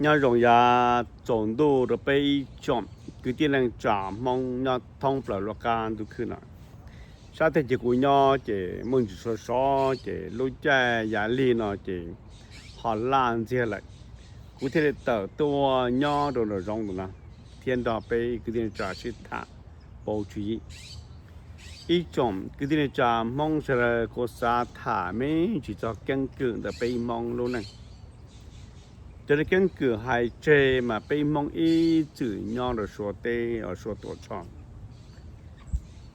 Nyob zoo yav tsaus ntuj rau peb ib tsoom kwv tij neej tsa Hmoob nyob thoob plaws lub qab ntuj khwb no. Sab teb chaws kuv nyob ces muaj ntsis sov sov ces lub caij yav lig no ces ho laj ntxiag lawm. Kuv thiaj li tawm tuaj nyob rau nram zoov ntawm no thiab nrog peb kwv tij neej tsa sib tham pauv tswv yim. Ib tsoom kwv tij neej tsa Hmoob sawv daws, kuv xav tham me ntsis txog keeb kwm ntawm peb Hmoob lub neej. Cov keeb kwm hais tseg mas peb Hmoob ib txwm nyob rau Suav teb, Suav Tuam Tshoj.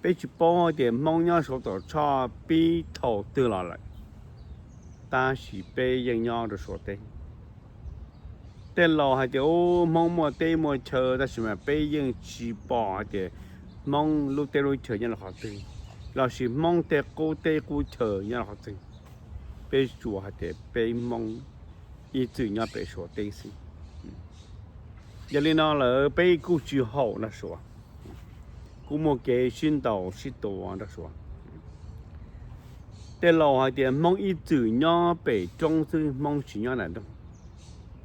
Peb tsis paub tias Hmoob nyob Suav Tuam Tshoj pib thaum twg los lawm, tab sis peb yeej nyob rau Suav teb. Tej laus hais tias ub, Hmoob muaj teb muaj chaw, tab sis mas peb yeej tsis pom hais tias Hmoob lub teb lub chaw nyob rau qhov twg, lossis Hmoob tej qub teb qub chaw nyob rau qhov twg. Peb tsuas hais tias peb Hmoob ib txwm nyob pem Suav teb xwb. Yog li no lawm peb kuj tsis haum nrog Suav, kuj muaj kev sib ntaus sib tua nrog Suav. Tej laus hais tias Hmoob ib txwm nyob pem roob xwb, Hmoob tsis nyob nram nroog,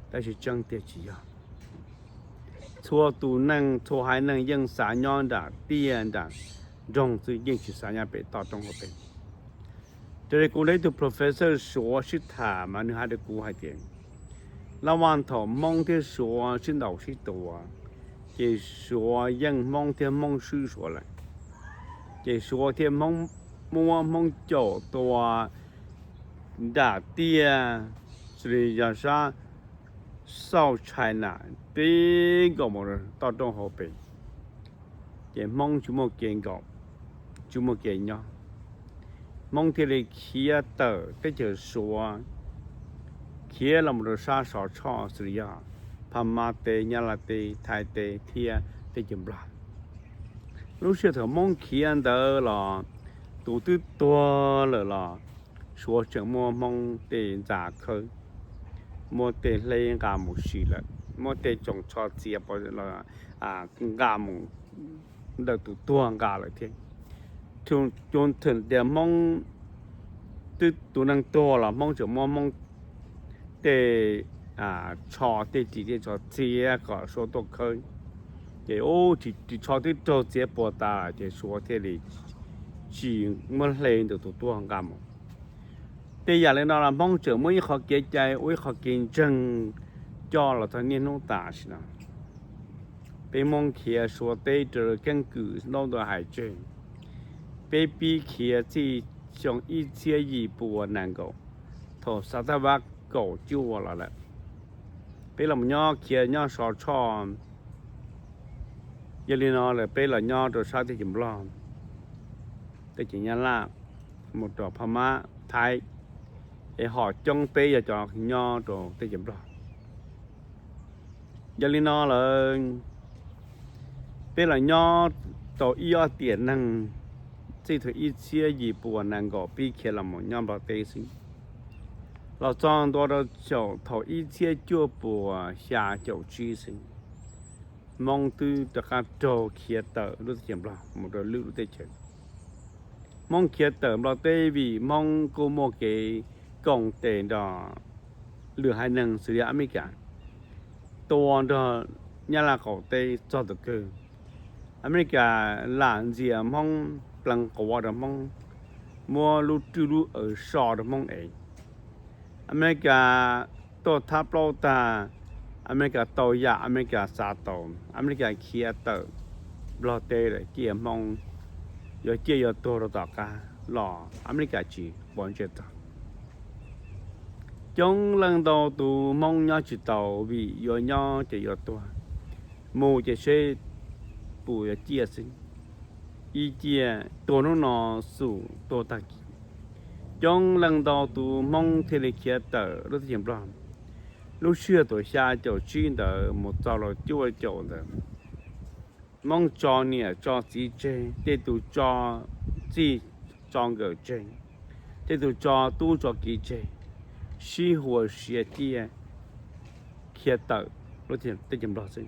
tab sis tseeb tiag tsis yog. Txhua tus neeg, txhua haiv neeg yeej xav nyob nram tiaj nram nroog xwb, yeej tsis xav nyob pem toj roob hauv pes. Raws li kuv nrog ib tug professor Suav sib tham mas nws hais rau kuv hais tias, lab vaj thaum Hmoob thiab Suav sib ntaus sib tua, ces Suav yeej Hmoob thiab Hmoob swb Suav lawm, ces Suav thiaj Hmoob, muab Hmoob caum tua nram tiaj, xws li yog sab South China tib nkaus mus toj roob hauv pes, ces Hmoob tsis muaj kev nkaum, tsis muaj kev nyob. Hmoob thiaj li khiav tawm teb chaws Suav, khiav los mus rau sab Sov Tshoj, xws li yog Phab Mab teb, Nyab Laj teb, Thaib teb thiab teb chaws Nplog. Lub sij hawm thaum Hmoob khiav ntawd los tus twb tuag lawm los Suav tseem muab Hmoob tej ntxa khawb, muab tej hleb nqa mus si lawm, muab tej tsoos tsho txiav nqa mus ntawm tus tuag nqa lawm thiab. Cuag thaum tias Hmoob twb tus neeg tuag los Hmoob tseem muab Hmoob tej tsho, tej ris tej tsho txiav kom Suav tuaj khawb, ces ub, ris tsho twb raug txiav puas tas ces Suav thiaj li tsis muab hle ntawm tus tuag nqa mus. Tej yam li no los Hmoob tseem muaj ib qho kev cai, ua ib qho kev ntseeg coj los txog niaj hnub tam sim no. Peb Hmoob khiav Suav teb raws keeb kwm ntaub ntawv hais tseg, peb pib khiav txij xyoo ib txhiab yim pua nees nkaum, thaum Xav Thaj Vab kaum cuaj los lawm, peb los nyob khiav nyob Sov Tshoj. Yog li no lawm peb los nyob rau sab teb chaws Nplog, teb chaws Nyab Laj, mus rau Phab Mab, Thaib, es hom coob peb yog cov nyob rau teb chaws Nplog. Yog li no lawm, peb los nyob tau ib ob tiam neeg, txij thaum ib txhiab yim pua nees nkaum pib khiav los mus nyob Nplog teb xwb, los txog ntua rau xyoo thaum ib txhiab cuaj pua xya caum tsib xwb, Hmoob twb rov qab raug khiav tawm lub teb chaws Nplog mus rau lwm lub teb chaws. Hmoob khiav tawm Nplog teb vim Hmoob kuj muaj kev koom tes nrog lwm haiv neeg xws li Amelikas, tua nrog Nyab Laj qaum teb txog tus kawg. Amelikas lam ntxias Hmoob, pleev quav rau Hmoob, muab lub rwj lub aws so rau Hmoob ev. Amelikas tuaj thab plaub tag, Amelikas tau yam Amelikas xav tau, Amelikas khiav tawm Nplog teb lawm, cia Hmoob yuav ciaj yuav tuag rau tom qab los Amelikas tsis pom ntsiag txog. Coob leej ntau tus Hmoob nyob tsis tau vim yuav nyob ces yuav tuag, mus ces seb puas yuav ciaj xwb. Ib ciaj tuag hnub no, xum tuag tag kis. Coob leej ntau tus Hmoob thiaj li khiav tawm lub teb chaws Nplog. Lub sij hawm thaum xya caum tsib ntawd mus txog los cuaj caum ntawd, Hmoob tso niam tso txiv tseg, tej tus tso txij tso nkawm tseg, tej tus tso tub tso kiv tseg, sib hua siav ciaj khiav tawm lub teb chaws Nplog xwb.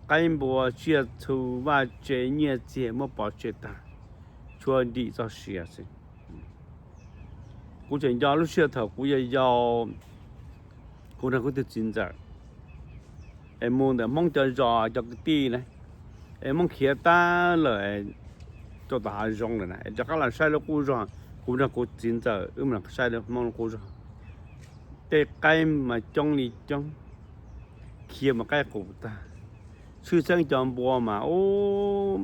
Qaib npua tsiaj txhu vaj tse nyiaj txiag muab pov tseg tag, tshuav nrim txoj sia xwb. Kuv tseem nco lub sij hawm thaum kuv yau yau, kuv nrog kuv tus txiv ntxawm es mus ntawm Hmoob cov zos cov kwv tij na, es Hmoob khiav tag lawm, rau tom hav zoov lawm na, es rov qab los saib lub qub zog. Kuv nrog kuv txiv ntxawm wb mus saib Hmoob lub qub zog. Tej qaib mas coob li coob, khiav mus qaib qus tag. Tshwj xeeb cov npua mas ub,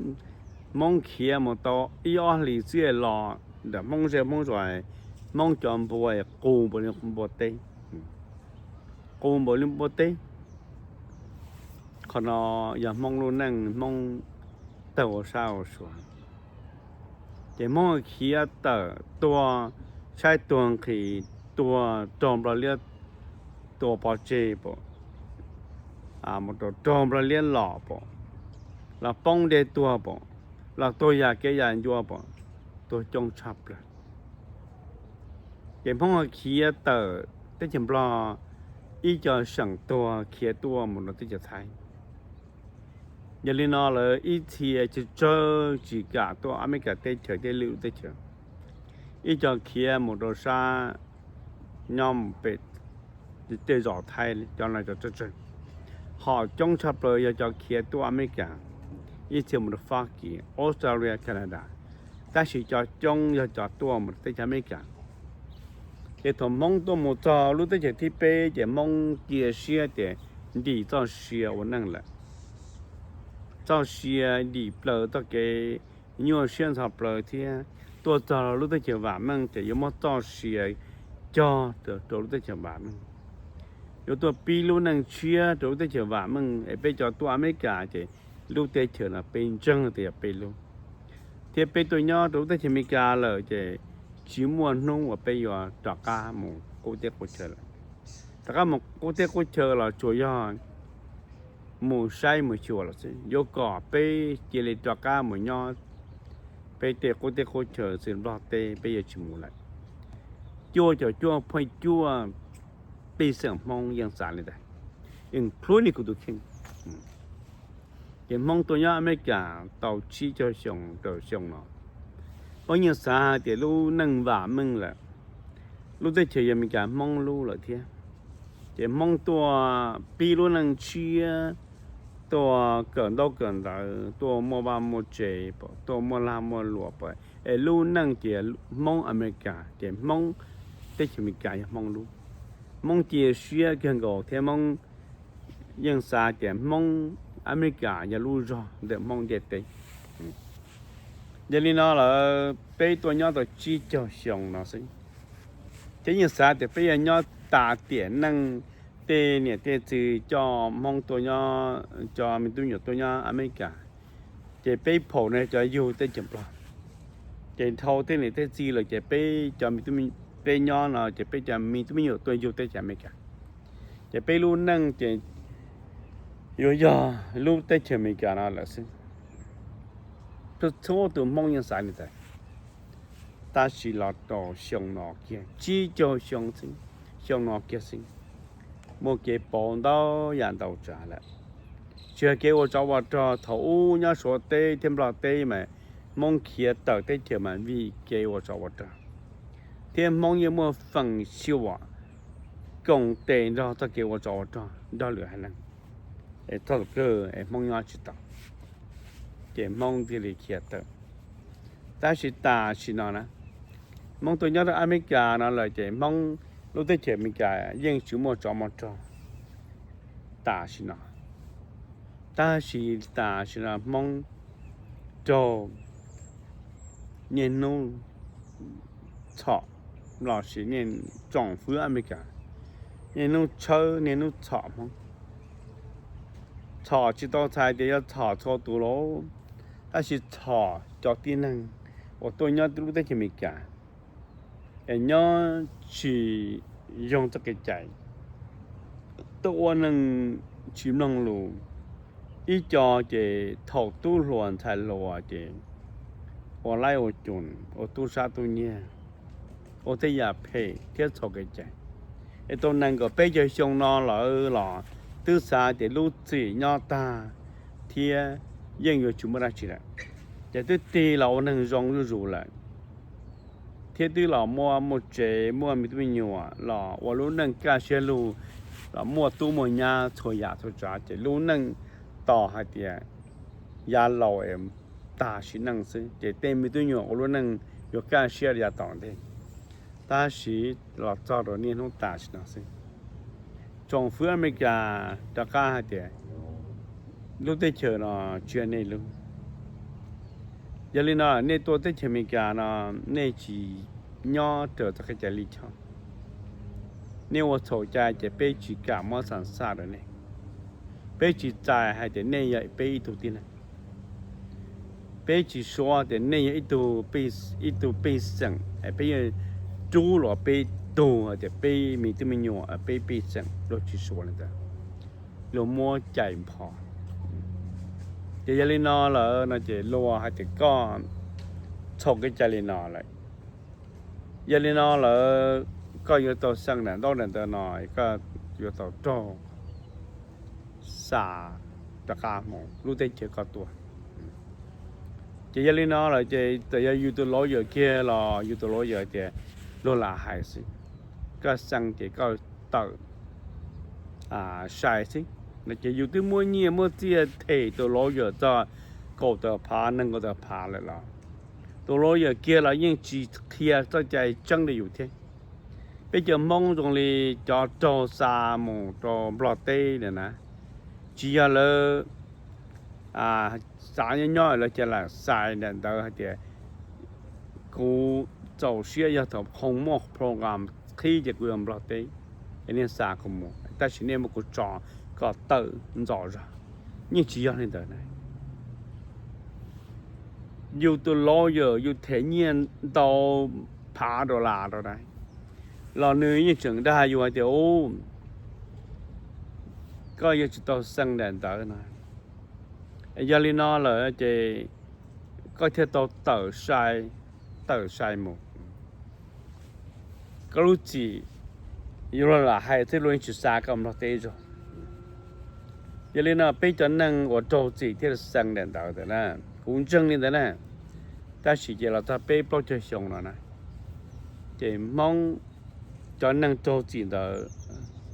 Hmoob khiav mus tau ib ob hlis xwb los ntawm Hmoob zej Hmoob zos, Hmoob cov npua qus npaum li npua teb, qus npaum li npua teb. Qhov no yog Hmoob lub neej, Hmoob tawg ua sab ua sua. Ces Hmoob khiav tawm tuaj, saib tuag nqhis, tuag raug nplog liab tua pov tseg pom, mus rau raug nplog liab lom pom, los poob dej tuag pom, los tuag yam kev yam ncua pom, tuag coob tshaj plaws. Ces Hmoob khiav tawm teb chaws Nplog ib co seem tuag khiav tuaj mus rau teb chaws Thaib. Yog li no lawv ib txhia tsawg tsawg tsis kam tuaj Amelikas teb chaws thiab lwm lub teb chaws, ib co khiav mus rau sab nyob pem tej zos Thaib cov no cov tsawg tsawg. Ho coob tshaj plaws yog cov khiav tuaj Amelikas, ib txhia mus rau Fab Kis, Australia, Canada, tab sis cov coob yog cov tuaj mus teb chaws Amelikas. Ces thaum Hmoob tuaj mus txog lub teb chaws thib peb ces Hmoob cia siab tias ntim txoj sia ua neej lawm, txoj sia ntim plaws txoj kev nyuaj siab ntxhov plaws thiab tuaj txog lub teb chaws vam meej ces yuav muab txoj sia cog rau lub teb chaws vam meej, yuav tuaj pib lub neej tshiab rau lub teb chaws vam meej. Es peb cov tuaj Amelikas ces lub teb chaws no peb ntseeg tias yog peb lub, thiab peb tuaj nyob rau lub teb chaws Amelikas lawm ces tsis muaj hnub uas peb yuav rov qab mus qub teb qub chaw lawm. Rov qab mus qub teb qub chaw los tsuas yog mus saib mus xyuas los xwb. Yuav kom peb cia li rov qab mus nyob peb tej qub teb qub chaw xwb Nplog teb peb yuav tsis mus lawm. Cuaj caum cuaj pheej cuaj pej xeem Hmoob yeej xav li ntawd, including kuv tus kheej. Ces Hmoob tuaj nyob Amelikas tau tsib caug xyoo rau xyoo no, Hmoob yeej xav hais tias lub neej vam meej lawm, lub teb chaws yog Amelikas Hmoob lub lawm thiab. Ces Hmoob tuaj pib lub neej tshiab, tuaj kawm ntaub kawm ntawv, tuaj muaj vaj muaj tsev, tuaj muaj lag muaj luam, es lub neej ces Hmoob Amelikas ces Hmoob teb chaws Amelikas yog Hmoob lub. Hmoob cia siab kawg nkaus thiab Hmoob yeej xav tias Hmoob Amelikas yog lub zog ntawm Hmoob ntiaj teb. Yog li no lawm peb tuaj nyob tau tsib caug xyoo no xwb, ces yeej xav tias peb yuav nyob tas tiam neej, tej niam tej txiv coj Hmoob tuaj nyob, coj me tub me nyuam tuaj nyob Amelikas, ces peb phaum no cov yug teb chaws Nplog. Ces dhau tej niam tej txiv lawm ces peb cov me tub, peb nyob no ces peb cov me tub me nyuam tuaj yug teb chaws Amelikas, ces peb lub neej ces yuav yog lub teb chaws Amelikas no lawm xwb. Txhua tus Hmoob yeej xav li ntawd. Tab sis los rau xyoo no kiag, tsib caug xyoo xwb, xyoo no kiag xwb, muaj kev pauv ntau yam ntau tsav lawm. Tsis hais kev ua tsov ua rog, thaum ub nyob Suav teb thiab Nplog teb mas Hmoob khiav tawm teb chaws mas vim kev ua tsov ua rog, thiab Hmoob yeej muaj feem xyuam koom tes nrog txoj kev ua tsov ua rog nrog lwm haiv neeg, es txog tus kawg es Hmoob nyob tsis tau, ces Hmoob thiaj li khiav tawm. Tab sis tam sim no na, Hmoob tuaj nyob rau Amelikas no lawm ces Hmoob lub teb chaws Amelikas yeej tsis muaj tsov muaj rog tam sim no. Tab sis tam sim no Hmoob raug niaj hnub txhom, los sis niaj tsoom fwv Amelikas niaj hnub tshawb niaj hnub txhom Hmoob. Txhom tsis tau txhais tias yuav txhom txhua tus lauj, tab sis txhom cov tib neeg uas tuaj nyob lub teb chaws Amelikas es nyob tsis yoog txoj kev cai, tuaj ua neeg tsis mloog lus. Ib co ces thaum tub hluas ntxhais hluas ces ua laib ua cum, ua tub sab tub nyiag, ua tej yam phem thiab txhaum kev cai. Es tau nees nkaum peb caug xyoo no lawm los twb xav tias lub txim nyob tag thiab yeej yuav tsis muaj dab tsi lawm, ces twb tig los ua neeg zoo zuj zus lawm, thiab twb los muaj muaj tsev muaj me tub me nyuam los ua lub neej kaj siab lug, los muaj tub muaj nyab txhua yam txhua tsav, ces lub neej tos hais tias yav laus es tag sim neej xwb, ces tej me tub nyuam ua lub neej yuav kaj siab yav tom ntej. Tab sis los txog rau niaj hnub tam sim no xwb, tsoom fwv Amelikas rov qab hais tias lub teb chaws no tsis yog nej lub. Yog li no nej tuaj teb chaws Amelikas no nej tsis nyob raws txoj kev cai lij choj. Nej ua txhaum cai ces peb tsis kam muab xam xaj rau nej. Peb tsis txais hais tias nej yog peb ib tug tib neeg. Peb tsis suav tias nej yog ib tug pej xeem, peb yuav rub los peb tug hais tias peb me tub me nyuam peb pej xeem, luag tsis suav li ntawd. Luag muab cais npho. Ces yog li no lawm no ces luag hais tias koj txhaum kev cai li no lawm. Yog li no lawm koj yuav tau xeem daim ntaub daim ntawv no, koj yuav tau raug xa rov qab mus lub teb chaws koj tuaj. Ces yog li no lawm ces txawm yog yus tus lawyer kiag los yus tus lawyer tias luag lam hais xwb, koj xeem ces koj tawm sai xwb. No ces yus twb muab nyiaj muab txiaj them tus lawyer txog kaum tawm phav nees nkaum tawm phav lawm los tus lawyer kiag los yeej tsis qhia txoj cai tseeb rau yus thiab. Peb cov Hmoob zoo li cov raug xa mus rau Nplog teb na, tsis yog lawv xav nyob nyob lawv cia li xa daim ntawv hais tias kuv txaus siab yog thaum qhov muaj program qhib ces kuv yuav Nplog teb, es nej xa kuv mus, tab sis nej muab kuv tso kom tawm ntxov zog. Yeej tsis yog li ntawd na. Yus tus lawyer yus them nyiaj ntau phav dollar rau na, los nws yeej tseem dag yus hais tias u, koj yuav tsum tau xeem daim ntawv no. Yog li no lawm ces koj thiaj tau tawm sai, tawm sai mus. Koj lub txim yuav luag lam hais thiab luag yeej tsis xa koj Nplog teb zog. Yog li no peb cov neeg uas raug txim thiaj xeem daim ntawv ntawd na, kuv ntseeg li ntawd na. Tab sis ces los txog peb plaub caug xyoo no na, ces Hmoob cov neeg raug txim ntawd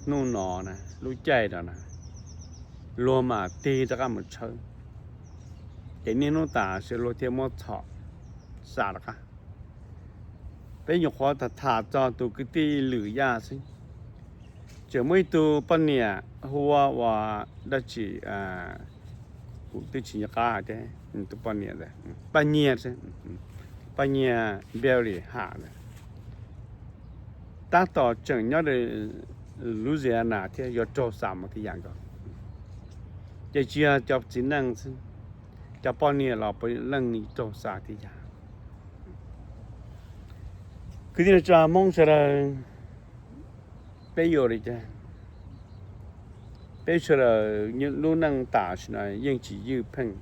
hnub no na, lub caij no na, luag mam tig rov qab mus tshawb, ces niaj hnub tas sim luag thiaj muab txhom xa rov qab. Peb nyuam qhuav tham tham txog tus kwv tij Lwm Yaj xwb, tseem muaj ib tug poj niam hu ua dab tsi, kuv twb tsis nco qab thiab, tus poj niam ntawd, Paj Nyiag, Paj Nyiag Berry Ham ntawd, tab tom tseem nyob Louisiana thiab yuav raug xa mus tib yam nkaus. Ces tsis yog cov txiv neej xwb, cov poj niam los puav leej raug xa tib yam. Kwv tij neej tsa Hmoob sawv daws, peb yuav ua li cas? Peb sawv daws lub neej tam sim no yeej tsis ywj pheej.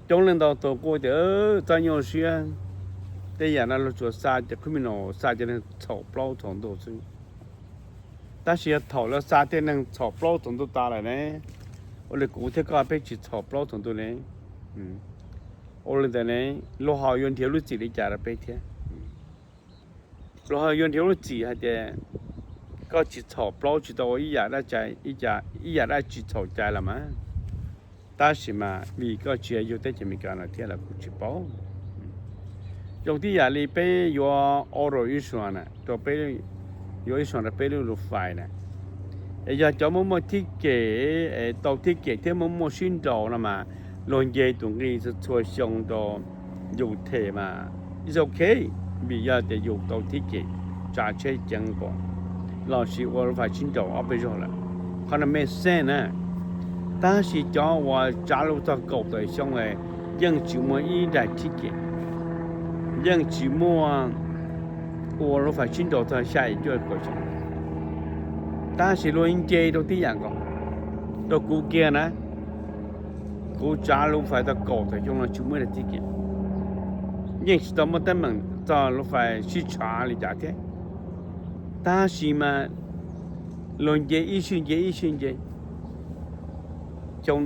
Coob leej ntau tus kuj tias txhob nyuaj siab, tej yam no luag tsuas xa cov criminal, xa cov neeg txhaum plaub txhaum ntug xwb. Tab sis yog thaum lawv xa tej neeg txhaum plaub txhaum ntug tas lawm ne, ua li kuv thiab koj peb tsis txhaum plaub txhaum ntug ne, ua li ntawd ne, luag ho yuav nrhiav lub txim li cas rau peb thiab? Luag ho yuav nrhiav lub txim hais tias koj tsis txhaum plaub tsis tau ua ib yam dab tsi, ib yam dab tsi txhaum cai los mas, tab sis mas vim koj tsis yog yug teb chaws Amelikas no thiab los kuv tsis paub. Zoo tib yam li peb yuav auto insurance na, rau peb, yuav insurance rau peb lub lub fais na, es yog cov muaj muaj thib kem, tau thib kem thiab muaj muaj sib nraus no mas, luag nce tus nqi txhua xyoo rau yus them mas it's ok, vim yog tias yus tau thib kem, tsav tsheb ceev npaum, los sis ua lub fais sib nraus ob peb zaug lawm, qhov no makes sense na. Tab sis cov uas tsav lus txog kaum tawm xyoo es yeej tsis muaj ib daim thib kem, yeej tsis muaj ua lub fais sib nraus txog xya yim cuaj kaum xyoo, tab sis luag nce rau tib yam nkaus. Rau kuv kiag na, kuv tsav lub fais tau kaum tawm xyoo no tsis muaj ib daim thib kem, yeej tsis tau muaj teeb meem txog lub fais sib tshav li cas thiab. Tab sis mas luag nce ib sij nce ib sij nce, xyoo,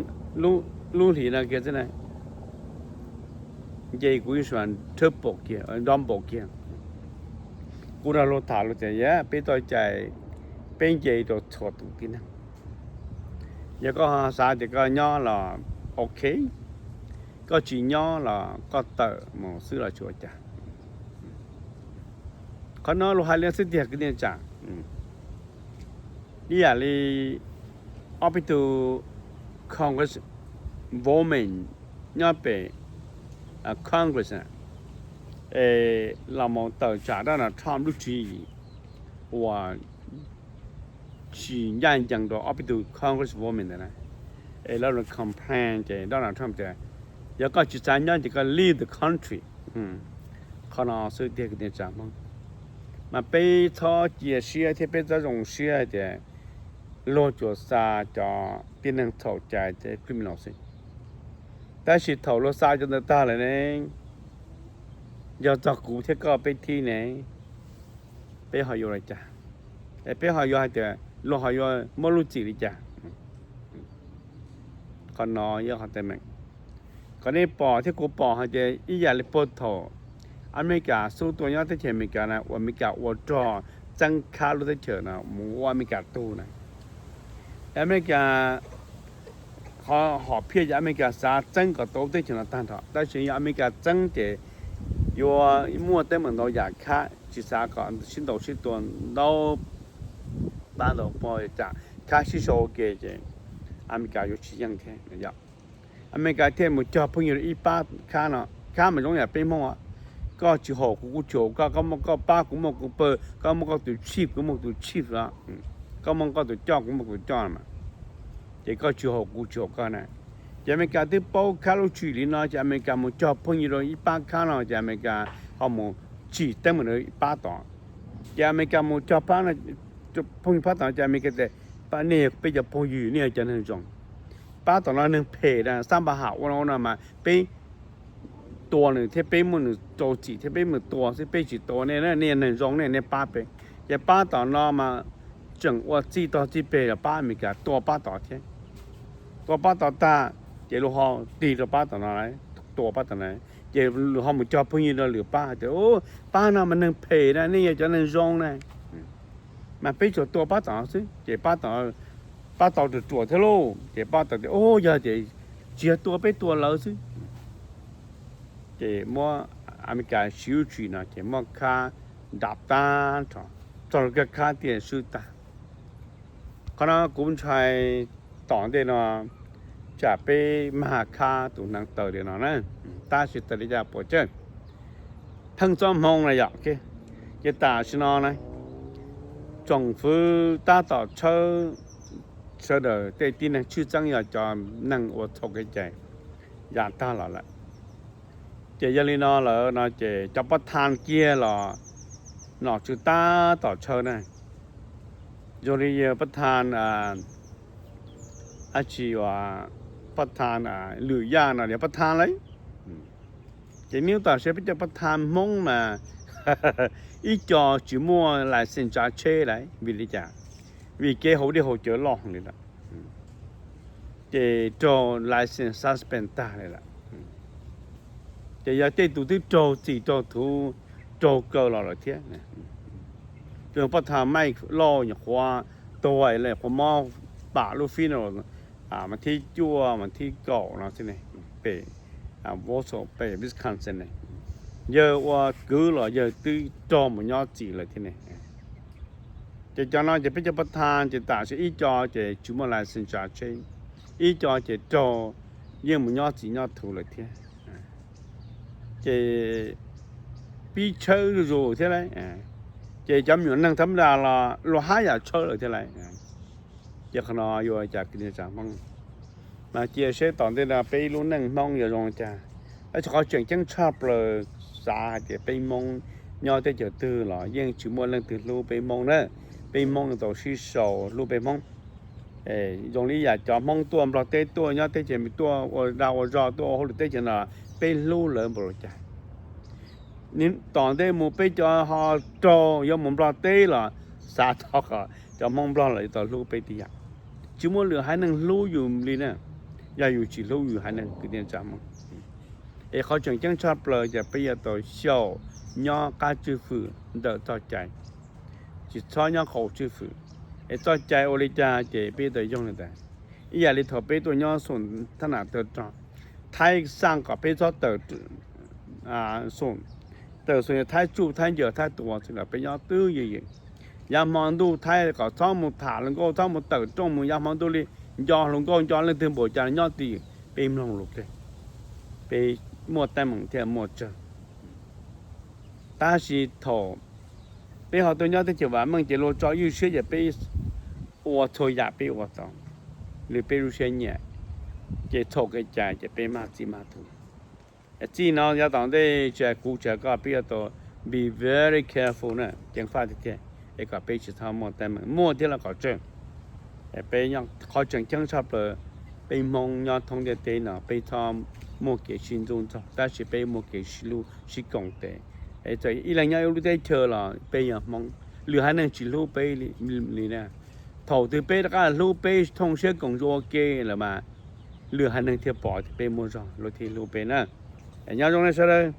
lub hlis no kiag xwb na, nce kuv ib suav triple kiag, double kiag. Kuv nrog luag tham luag tias yog peb tau cais peb nce rau txhua tus tib neeg. Yog koj xav tias koj nyob los ok, koj tsis nyob los koj tawm mus xwb los tsis ua cas. Qhov no luag hais li xwb tiag kwv tij neej tsa. Ib yam li ob peb tug Congress women nyob pem Congress es los mus tawm tsam Donald Trump lub tswv yim uas tsis ncaj ncees rau ob peb tug Congress women ntawd na. Es lawv complain ces Donald Trump tias, yog koj tsis xav nyob ces koj leave the country. Qhov no xwb tiag kwv tij neej tsa Hmoob, mas peb txhob cia siab thiab peb txhob zoo siab hais tias luag tsuas xa cov tib neeg txhaum cai thiab criminal xwb. Tab sis thaum luag xa cov ntawd tag lawm ne, yog txog kuv thiab koj peb thib ne, peb ho yuav ua li cas? Es peb ho yuav hais tias luag ho yuav muab lub txim li cas? Qhov no yog qhov teeb meem. Kom nej pom thiab kuv pom hais tias ib yam li puag thaum Amelikas xub tua nyob teb chaws Amelikas na, uas Amelikas ua rog txeeb khab lub teb chaws no mus ua Amelikas tug na. Amelikas, qhov hom phiaj yog Amelikas xav txeeb kom tau lub teb chaws no tag nrho, tab sis yog Amelikas txeeb ces yuav muaj teeb meem ntau yam khab, tsis xav kom sib ntaus sib tua ntau pab ntau pog tsam khab sib sau ua ke ces Amelikas yuav tsis yeej thiab. Amelikas thiaj mus cog phooj ywg rau ib pab khab no. Khab mas zoo yam peb Hmoob, koj tsis haum kuv, kuv tsis haum koj, koj muaj koj pab, kuv muaj kuv pawg, koj muaj koj tus chief, kuv muaj tus chief, koj muaj koj tus coj, kuv muaj tus coj mas, ces koj tsis haum kuv, tsis haum koj na. Ces Amelikas twb paub khab lub tswv yim li no ces Amelikas mus cog phooj ywg rau ib pab khab no ces Amelikas ho mus tsim teeb meem rau ib pab tod. Ces Amelikas mus cog pab, phooj ywg pab tod ces Amelikas tias, nej yog peb cov phooj ywg, nej yog cov neeg zoo. Pab tom no neeg phem na, xab npa ham ua no ua no mas peb tua nws thiab peb muab nws rau txim thiab peb mus tua xwb, peb tsis tua nej, nej yog neeg zoo ne, nej pab peb. Ces pab tom no mas tseem ua txij tog txij peg los pab Amelikas tua pab tod thiab. Tua pab tod tag ces luag ho tig rau pab tom no, tua pab tom no, ces luag ho mus cog phooj ywg rau lwm pab hais tias, pab no mas neeg phem na, nej yog cov neeg zoo na, mas peb tsuas tua pab tom no xwb. Ces pab tom, pab tau ruam ruam thiab lauj, ces pab tod tias, yog tias tsis yog tua, peb tua lawv xwb. Ces muab Amelikas siv lub tswv yim no ces muab khab nrad tag nrho, txog lub kab khab tiaj swb tag. Qhov no kuv ntshai tom ntej no tsam peb mag khab tus hneev taw li no na, tab sis tas li cas puas tsawg, pheej txoj hmoo na yom. Ces tam sim no na, tsoom fwv tab tom tshawb sawv daws tej tib neeg, tshwj xeeb yog cov neeg ua txhaum kev cai ya tag los lawm. Ces yog li no lawm no ces cov pab thaj kiag los nom tswv tab tom tshawb na. Zoo li yawg pab thaj, ab tsi, pab thaj Lwm Yaj no yog pab thaj lauj. Ces nyob tam sim peb cov pab thaj Hmoob mas ib co tsis muaj license tsav tsheb lawm. Vim li cas? Vim kev haus dej haus cawv loj li lawm, ces raug license suspend tag li lawm. Ces yog tej tus twb raug txim raug thuv raug kaw los lawm thiab. Pab thaj Maij Lauj nyuam qhuav tuag lawm, qhuav mob pam lub funeral mas thib cuaj mas thib kaum no xwb ne, pem Wausau pem Wisconsin ne. Yawg ua kwv los yawg twb raug mus nyob txim lawm thiab ne. Ces cov no ces peb cov pab thaj ces tam sim ib co ces tsis muaj license tsav tsheb, ib co ces raug yeej mus nyob txim nyob thuv lawm thiab. Ces pib tshawb zuj zus thiab lauj. Ces cov me nyuam neeg thab mab das los luag hab yam tshawb lawm thiab lauj. Ces qhov no yuav cas kwv tij neej tsa Hmoob, mas cia seb tom ntej no peb lub neej Hmoob yuav zoo li cas. Tab sis qhov tseem ceeb tshaj plaws xav hais tias peb Hmoob nyob teb chaws twg los yeej tsis muaj leej twg hlub peb Hmoob na. Peb Hmoob tau sib sau hlub peb Hmoob. Zoo li yam cov Hmoob tuaj Nplog teb tuaj nyob teb chaws Amelikas tuaj ua dag ua zog tuaj ua hauj lwm teb chaws no, peb hlub lawv npaum li cas? Tom ntej mus peb cov ho raug yuav mus Nplog teb los xav thov kom cov Hmoob Nplog los yuav tau hlub peb tib yam. Tsis muaj lwm haiv neeg hlub yus li na, yog yus tsis hlub yus haiv neeg kwv tij neej tsa Hmoob. Es qhov tseem ceeb tshaj plaws ces peb yuav tau xyaum nyob qab tswj fwm ntawm txoj cai, tsis txhob nyob qaum tswj fwm. Es txoj cai ua li cas ces peb tau yoog li ntawd. Ib yam li thaum peb tuaj nyob Xoom Thab Nam tawg rog, Thaib xaj kom peb txhob tawm Xoom, tawm Xoom Thaib tsuj Thaib ncaws Thaib tua xwb los peb nyob twb ywm ywm. Yav hmo ntuj Thaib kom txhob mus tham hluas nkauj, txhob mus tawm rooj mus, yav hmo ntuj li nco hluas nkauj nco leej twg npaum cas nyob twj ywm, peb mloog lus kawg, peb muaj teeb meem thiaj muaj tsawg. Tab sis thaum peb ho tuaj nyob teb chaws vam meej ces luag tso ywj siab ces peb ua txhua yam peb ua tau li peb lub siab nyiam, ces txhaum kev cai ces peb mag txij mag tus. Txij no yav tom ntej tsis hais kuv tsis hais koj, peb yuav tau be very careful na, ceev faj tiag tiag, es kom peb tsis txhob muaj teeb meem, muaj thiab los kom tsawg. Peb qhov tseem ceeb tshaj plaws, peb Hmoob nyob thoob ntiaj teb no peb txhob muaj kev sib ntxub ntxaug tab sis peb muaj kev sib hlub sib koom tes. Txawm ib leeg nyob ib lub teb chaws los peb yog Hmoob, lwm haiv neeg tsis hlub peb li na. Thaum twg peb rov qab hlub, peb thooj siab koom zoo ua ke lawm mas lwm haiv neeg thiaj pom tias peb muaj zog, luag thiaj hlub peb na. Nyob zoo nej sawv daws.